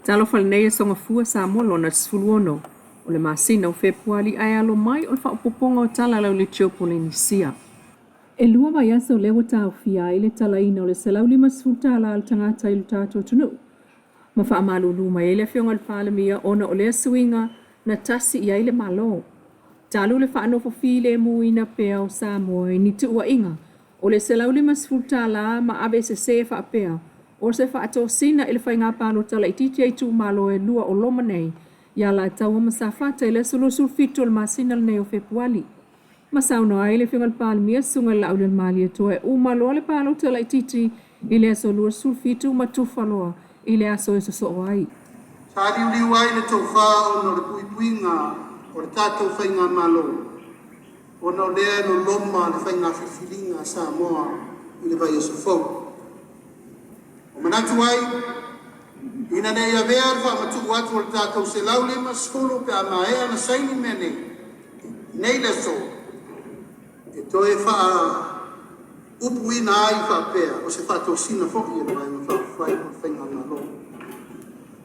Talofa lenei aso gafua Samoa lona 16 o le masina o Fepuali ae alo mai o le faaopoopoga o tala lauliti o Polenisia. E 2 vaiaso lea ua taofia ai le talaina o le $150 a le tagata i lo tatou atunuu ma faamalulu mai ai le Afioga i le Palemia ona o lea suiga na tasi i ai le Malo. Talu le faanofo filemuina pea o Samoa i ni tuuaiga o le $150 ma ave sese faapea o se faatosina i le faiga palota laitiiti a itumalo e 2 o loma nei i Alataua ma Safata i le aso 27 o le masina lenei o Fepuali. Ma saunoa ai le Afioga i le Palemia, Susuga i le Laaulialemalietoa e uma loa le palota laitiiti i le aso 27 ma tufa loa i le aso e sosoo ai. Sa liuliu ai le tofa ona o le puipuiga o le tatou faigamalo, ona o lea e loloma le faiga filifiliga a Samoa i le vaiaso fou. O manatu ai, ina ne i avea le faamatuu atu o le tatou 150 pe a maea na saini mea nei, nei le aso, e toe faaupuina ai faapea o se faatosina foi e le Vaega Faaupufai mo le Faigamalo.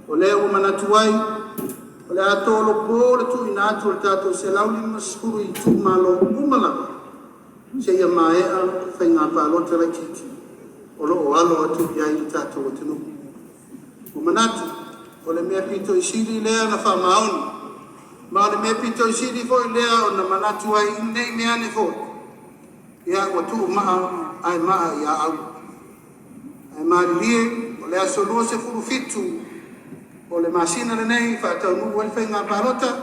O lea ua manatu ai, o le a tolopo le tuuina atu o le tatou 150 i itumalo uma lava, seia maea faiga palota laitiiti o lo o alo atu i ai le tatou atunuu. Ua manatu, o le mea pito i sili lea na faamaoni, ma o le mea pito i sili foi lea ona manatu ai i nei mea ane foi, ia ua tuu maa ae maa ia au. Ae malilie, o le aso 27 o le masina lenei faataunuu ai le faiga palota,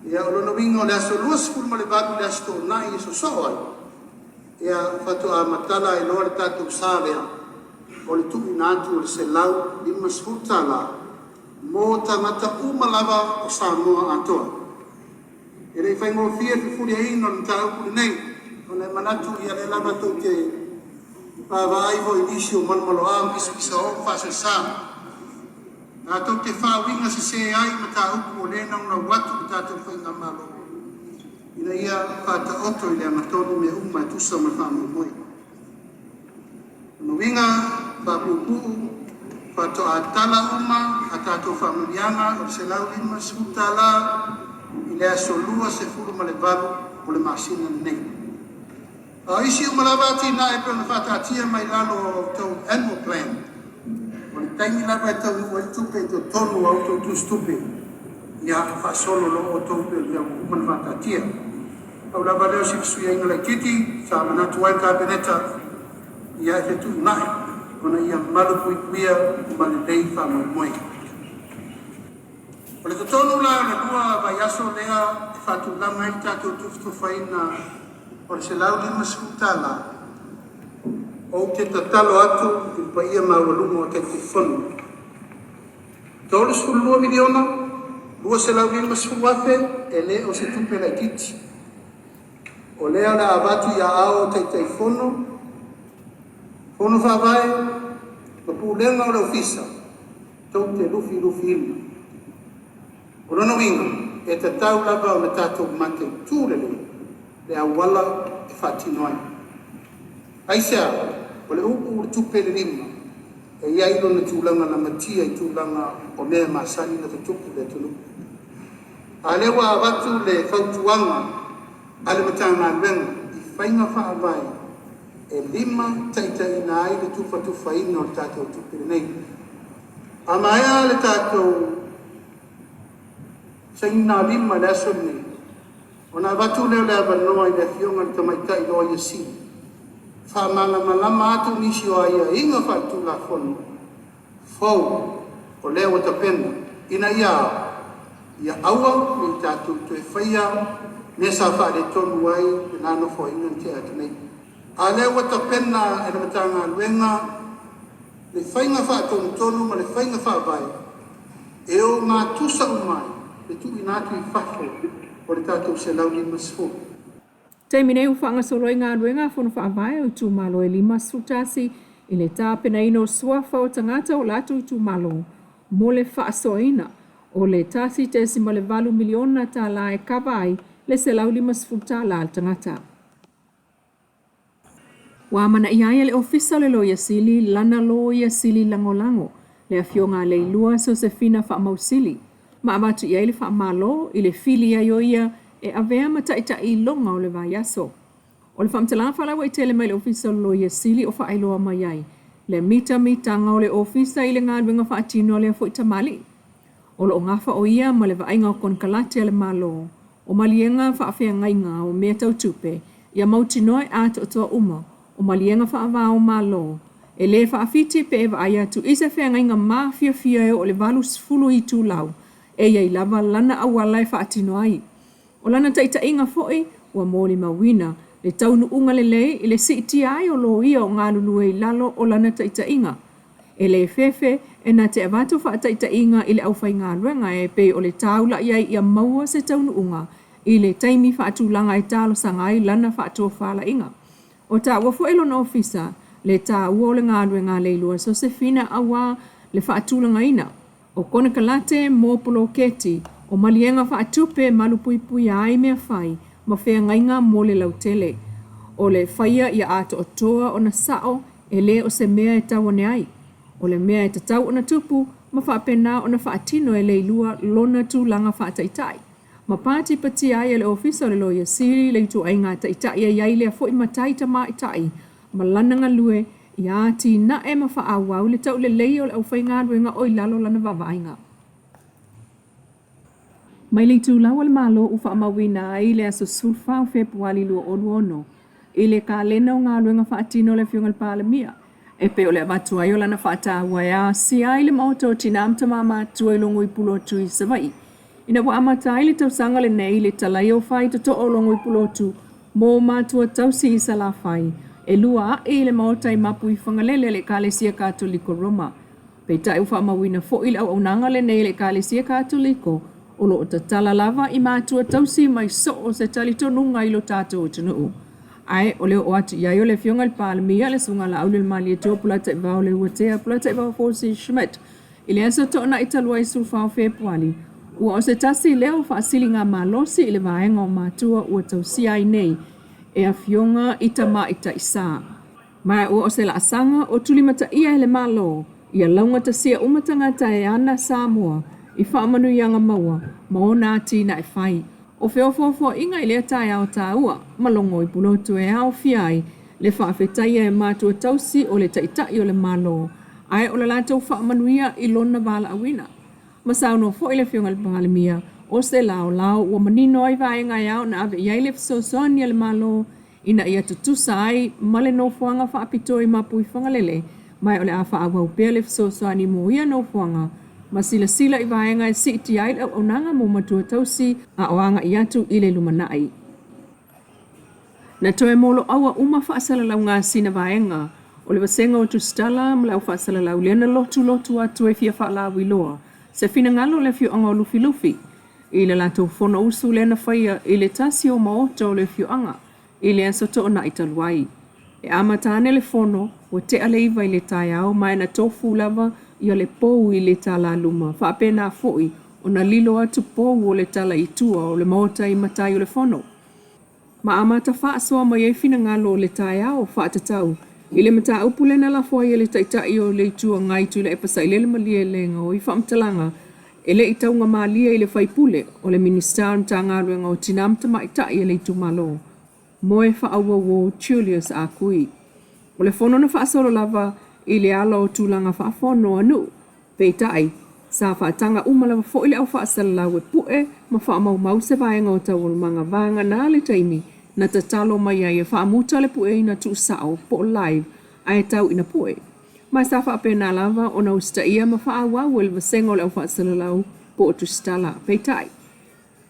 ia o lona uiga o le aso 28 le aso Toonai e sosoo ai, ia faatoa matala ai loa le tatou sa lea o le tuuina atu o le $150 mo tagata uma lava o Samoa atoa. E le i faigofie le fefuliaiga o le mataupu lenei, ona e manatu ia lea lava tou te vaavaai foi i nisi o malomaloa ma pisapisao ma faasaesa. Tatou te faauiga sese ai mataupu o lea e naunau atu le tatou faigamalo ina ia faataoto i le agatonu mea uma e tusa ma le faamoemoe. O lona uiga, faapuupuu, faatoa tala uma a tatou faamanuiaga o le $150 i le aso 28 o le masina lenei. A o isi uma lava atinae e pei ona faataatia mai lalo o outou annual plan, o le taimi lava e taunuu ai le tupe i totonu o a outou tusitupe, ia faasolo loa outou pei o le mea ua uma ona faataatia. Pau lava lea o si fesuiaiga laitiiti sa manatu ai le Kapeneta ia e fetuunai ona ia malupuipuia ma lelei faamoemoe. O le totonu la o le 2 vaiaso lea e faatulaga ai le tatou tufatufaina o le $150, ou te tatalo atu i le paia maualuga o Taitaifono. 32 miliona, 250,000 e le o se tupe laitiiti. O lea o le a avatu i aao o Taitaifono, Fono Faavae ma Pulega o le Ofisa tou te lufilufiina. O lona uiga, e tatau lava ona tatou mataitu lelei le auala e faatino ai. Aisea, o le upu o le tupe le lima, e i ai lona tulaga lamatia i tulaga o mea e masani ona tutupu i le atunuu. A lea ua avatu le fautuaga a le Matagaluega i faiga faavae e lima taitaiina ai le tufatufaina o le tatou tupe lenei. A maea le tatou saina lima i le aso lenei, ona avatu lea o le avanoa i le Afioga i le Tamaitai Loia Sili, faamalamalama atu nisi o aiaiga faaletulafono fou o lea ua tapena ina ia ia aua ne i tatou toe faia mea sa faaletonu ai lena nofoaiga na tea atu nei. A lea ua tapena e le Matagaluega le faiga faatonutonu ma le faiga faavae e ogatusa uma ai le tuuina atu i fafo o le tatou 150. Taimi nei ua faagasolo ai galuega a Fono Faavae o itumalo e 51 i le tapenaina o suafa o tagata o latou itumalo mo le faasoaina o le $1.8 miliona tala e kava ai le $150 a le tagata. Ua amanaia ai e le Ofisa o le Loia Sili lana Loia Sili Lagolago. Le Afioga a Leilua Sosefina Faamausili, ma avatu i ai le faamalo i le fili ai o ia e avea ma taʻitaʻi iloga o le vaiaso. O le faamatalaga faalauaitele mai le Ofisa o le Loia Sili o faailoa mai ai le mitamitaga o le Ofisa i le galuega faatino a lea foi tamalii. O lo o gafa o ia ma le vaaiga o konekarate a le Malo, o maliega faafeagaiga o mea tau tupe, ia mautinoa e atoatoa uma o maliega faava-o-Malo, e le faafiti pe e vaai atu i se feagaiga mafiafia e oo i le 80 itulau, e i ai lava lana auala e faatino ai. O lana taitaiga foi ua molimauina le taunuuga lelei i le siitia ai o loia o galulue i lalo o lana taitaiga. E le fefe e na te avatu faataitaiga i le aufaigaluega e pei o le taula i ai ia maua se taunuuga i le taimi faatulaga e talosaga ai lana faatofalaiga. O taua foi e lona ofisa le taua o le galuega a Leilua Sosefina auā le faatulagaina o konekarate mo poloketi o maliega faatupe e malupuipuia ai mea fai ma feagaiga mo le lautele. O le faia ia atoatoa ona sa'o e le o se mea e tau ane ai. O le mea e tatau ona tupu ma faapena ona faatino e Leilua lona tulaga faataitai. Ma patipatia ai e le Ofisa o le Loia Sili le ituaiga taitai e i ai lea foi matai tamaitai ma lana galue ia atinae ma faaauau le tauleleia o le aufaigaluega o i lalo o lana vaavaaiga. Mai le itulau a le Malo ua faamauina ai le aso 14 o Fepuali 2026 i le kalena o galuega faatino a le Afioga i le Palemia, e pei o le avatu ai o lana faataua e asia ai le Maota o Tina ma Tama Matutua i Logoipulotu i Savaii. Ina ua amata ai le tausaga lenei i le talaia o faitotoa o Logoipulotu mo matua tausi i Salafai, e lua a'i i le Maota i Mapuifagalele a le Ekalesia Katoliko Roma. Peitai ua faamauina foi le auaunaga lenei a le Ekalesia Katoliko o lo o tatala lava i matua tausi mai so o se talitonuga i lo tatou atunuu. Ae o le oo atu i ai o le Afioga i le Palemia, le Susuga Laaulialemalietoa Polataivao Leuatea Polataivao Fosi Schmidt i le aso Toonai talu ai 14 o Fepuali, ua o se tasi lea o faasiligamalosi i le vaega o matua ua tausia ai nei e afioga i tamaitai sa. Ma ua o se laasaga o tulimataia e le Malo ia laugatasia uma tagata e ana Samoa i faamanuiaga maua ma ona atinae fai. O feofoofoaiga i lea taeao taua ma logo i Pulotu e aofia ai le faafetaia e matua tausi o le Taitai o le Malo ae o le latou faamanuia i lona valaauina. Ma saunoa foi le Afioga i le Palemia, o se laolao ua manino ai vaega e ao ona ave i ai le fesoasoani a le Malo ina ia tutusa ai ma le nofoaga faapitoa i Mapuifagalele, ma o le a faaauau pea le fesoasoani mo ia nofoaga ma silasila i vaega e siitia ai le auaunaga mo matua tausi a o agai atu i le lumanai. Na toe moloaua uma faasalalauga a sina vaega o le vasega o Tusitala ma le au faasalalau lea na lotulotu atu e fia faalauiloa se finagalo o le afioaga o Lufilufi i le latou fonousu lea na faia i le tasi o maota o le afioaga i le aso Toonai talu ai. E amata ane le fono ua tea le 9 i le taeao ma e na tofu lava ia le pou i le talaluma faapena foi ona lilo atu pou o le tala i tua o le maota i matai o le fono. Ma amata faasoa mai ai finagalo o le taeao faatatau i le mataupu lea na lafo ai e le Taitai o le Itu Agai Tuilaepa Sailele Malielegaoi faamatalaga e le i taugamalie i le faipule o le Minisita o le Matagaluega o Tina ma Tamaitai a le itumalo Moe Faauouo Julius Ah Kui. O le fono na faasolo lava i le ala o tulaga faafono a nuu. Peitai, sa faataga uma lava foi le au faasalalau e pue ma faamaumau se vaega o taualumaga vagana le taimi na tatalo mai ai e faamuta le pueina tuusao po o live ae tau ina pue. Ma sa faapena lava ona usitaia ma faaauau e le vasega o le au faasalalau po o Tusitala. Peitai,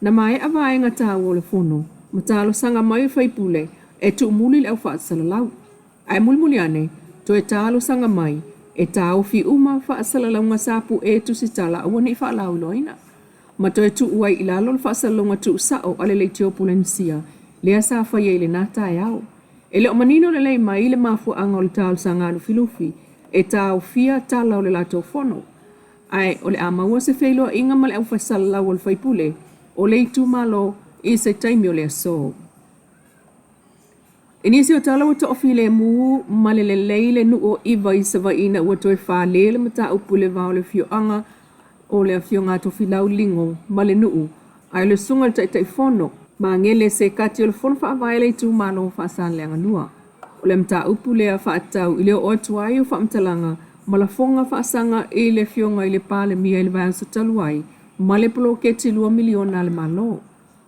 na maea vaega taua o le fono ma talosaga mai o faipule e tuumuli le au faasalalau. Ae mulimuli ane, toe talosaga mai e taofi uma faasalalauga sa pue Tusitala aua ne i faalauiloaina. Ma toe tuu ai i lalo le faasalalauga tuusao a le Leitio Polenisia lea sa faia i lena taeao. E le o manino lelei mai le mafuaaga o le talosaga a Lufilufi e taofia tala o le latou fono. Ae o le a maua se feiloaiga ma le aufaisalalau a le faipule o le itumalo i se taimi o le aso. I nisi o tala ua toafilemu ma le lelei le nuu o ʻIva i Savaii ina ua toe fale le mataupu i le va o le afioaga o le Afioga a Tofilau Ligo ma le nuu, ae o le susuga i le Taitaifono, Magele Sekati o le Fono Faavae a le Itumalo o Faasaleleaga 2. O le mataupu lea faatatau i le oo atu ai o faamatalaga ma lafoga faasaga i le Afioga i le Palemia i le vaiaso talu ai ma le poloketi $2 miliona a le Malo,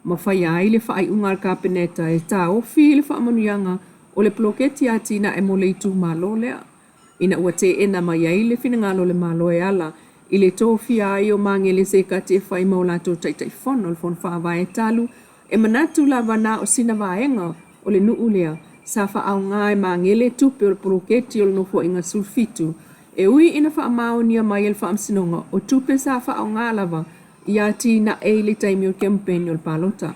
ma faia ai le faaiuga a le Kapeneta e taofi le faamanuiaga o le poloketi atinae mo le itumalo lea. Ina ua teena mai ai le finagalo o le Malo e ala i le tofia ai o Magele Sekati e fai ma o latou Taitaifono o le Fono Faavae talu e manatu lava na o sina vaega o le nuu lea sa faaaoga e Magele tupe o le poloketi o le Nofoaiga 17 e ui ina faamaonia mai e le Faamasinoga o tupe sa faaaoga lava i atinae i le taimi o le kemepeni o le palota.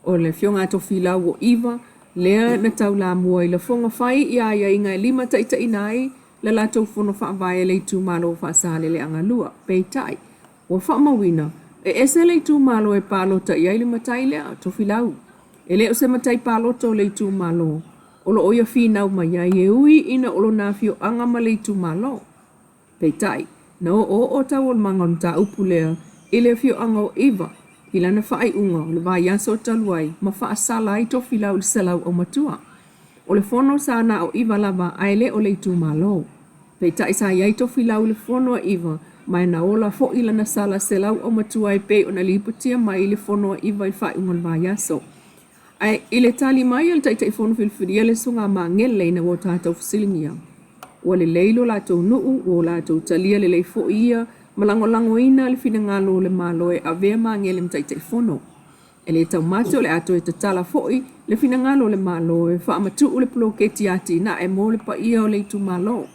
O le Afioga a Tofilau o ʻIva lea na taulamua i lafoga fai i aiaiga e limataitaiina ai le latou fono faavae a le itumalo o Faasaleleaga 2. Peitai, ua faamauina, e ese le itumalo e palota i ai le matai lea, Tofilau. E le o se matai palota o le itumalo o lo o ia finau mai ai, e ui ina o lona afioaga ma le itumalo. Peitai, na oooo taualumaga o le mataupu lea i le afioaga o ʻIva i lana faaiuga o le vaiaso talu ai ma faasala ai Tofilau i le selau aumatua. O le fono sa na o ʻIva lava ae le o le itumalo. Peitai sa i ai Tofilau i le fono a ʻIva ma e na ola foi lana sala selau aumatua e pei ona lipotia mai i le fono a ʻIva i le faaiuga o le vaiaso. Ae i le tali mai a le Taitaifono filifilia le Susuga a Magele ina ua tatou fesiligia, ua lelei lo latou nuu, ua o latou talia lelei foi ia ma lagolagoina le finagalo o le Malo e avea Magele ma Taitaifono. E le taumate o le a toe tatala foi le finagalo o le Malo e faamatuu le poloketi atinae mo le paia o le itumalo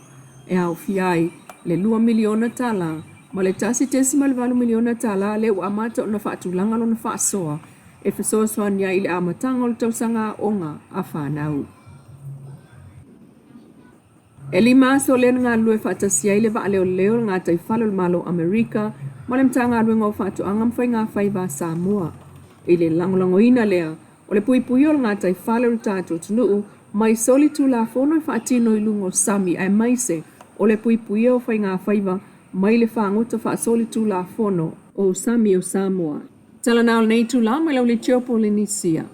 e aofia ai le $2 miliona ma le $1.8 miliona lea ua amata ona faatulaga lona faasoa e fesoasoani ai i le amataga o le tausaga aoga a fanau. E 5 aso lea na galulue faatasi ai le Vaa Leoleo o le Gataifale o le Malo o Amerika ma le Matagaluega o Faatoaga ma Faigafaiva a Samoa i le lagolagoina lea o le puipuia o le gataifale o le tatou atunuu mai solitulafono e faatino i luga o sami aemaise o le puipuia o faigafaiva mai le fagota faasolitulafono o sami o Samoa. Tala na o lenei itula mai lau leitio Polenisia.